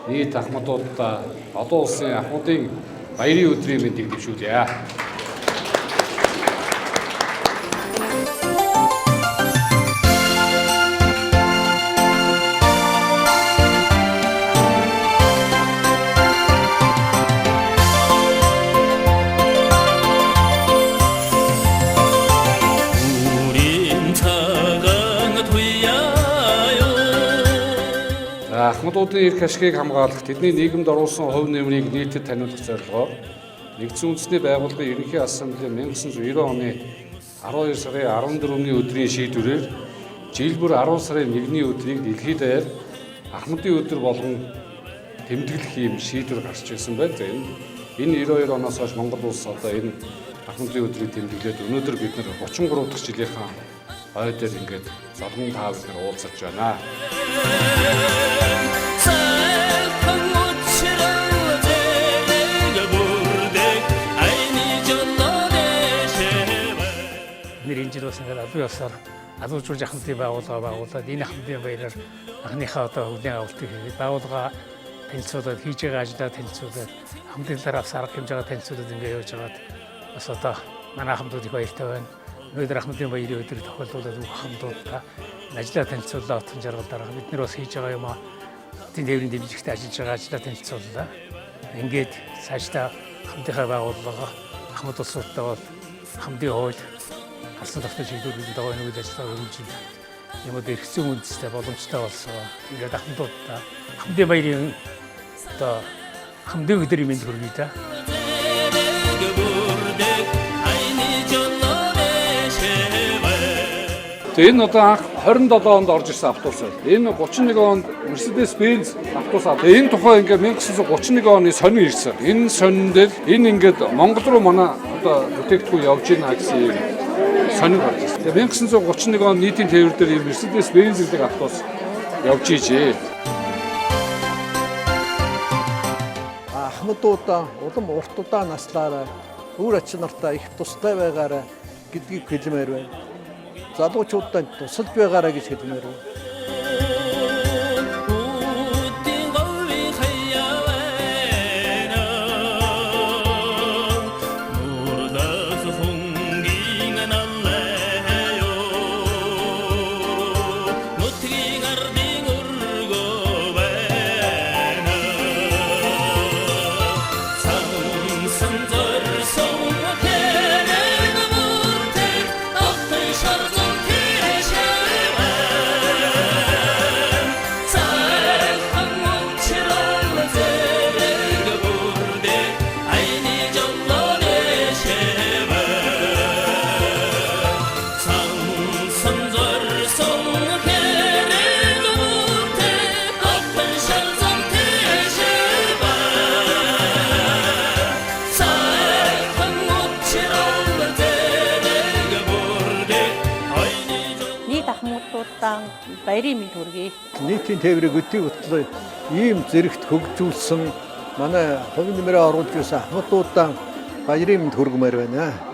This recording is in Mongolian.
Нийт ахмадуудаа олон улсын ахмадын баярын өдрийн мэндийг дэвшүүлье. Ахмадуудын эрх ашигыг хамгаалах, тэдний нийгэмд оруулсан хувь нэмрийг нийтэд таниулах зорилгоор Нэгдсэн Үндэсний Байгууллагын Ерөнхий Ассамблеийн 1990 оны 12 сарын 14-ний өдрийн шийдвэрээр жил бүр 10 сарын 1-ний өдрийг дэлхийд даяар Ахмадын өдөр болгон тэмдэглэх ийм шийдвэр гарч ирсэн байна. За энэ 92 оноос хойш Монгол улс одоо энэ Ахмадын өдрийг тэмдэглээд өнөөдөр бид нар 33 дахь жилийнхаа ой дээр ингээд золгон та бид нар уулзарч байна. Бид энэ жил бас ингээд албан ёсоор алууржуулж ахмадын байгууллага байгуулад энэ ахмадын баяраар анхныхаа одоо хүлээн авалтыг хийгээд байгууллага танилцуулаад хийж байгаа ажлаа танилцуулаад ахмадын талаар авсан арга хэмжээгээ танилцуулаад ингээд явж байгаад бас одоо манай ахмадууд их баяртай байна. Өнөөдөр ахмадын баярын өдөр тохиолдуулаад бүх ахмадуудаа ажлаа танилцууллаа Отон жаргал дарга. Бид нар бас хийж байгаа юм аа хотын тээврийн дэмжигтэй ажиллаж байгаа ажлаа танилцууллаа. Ингээд цаашдаа ахмадынхаа байгууллага ахмад улсуудтай бол ахмадын хууль гарсан тогтоох шийдвэрүүдийн дагуу энэ үйл ажиллагаа өргөжүүлэх юм одоо эрх зүйн үндэстэй боломжтой болсон. Ингээд ахмадуудаа ахмадын баярын одоо ахмадын өдрийн мэнд хүргэе да. Тэгээ энэ одоо анх 27 онд орж ирсэн автобус байна. Энэ 31 онд Mercedes-Benz автобус авсан. Тэгээ энэ тухай ингээд 1931 оны сонин ирсэн. Энэ сонин дээр энэ ингээд Монгол руу манай одоо бүтээгдэхүүн явж гинэ гэсэн юм сонин гарч ирсэн. Тэгээ 1931 онд нийтийн тээвэр дээр ийм Mercedes-Benz гэдэг автобус явж ижээ. Ахмадуудаа улам урт удаан наслаараа үр ач нартаа их тустай байгаарай гэдгийг хэлмээр байна. Залуучуудаа тусалж байгаарай гэж хэлмээр байна. Нийт ахмадуудаа баярын мэнд хүргэе. Нийтийн тээврийг өдий хөтлөө ийм зэрэгт хөгжүүлсэн манай хувь нэмрээ оруулж ирсэн ахмадуудаа баярын мэнд хүргэмээр байна.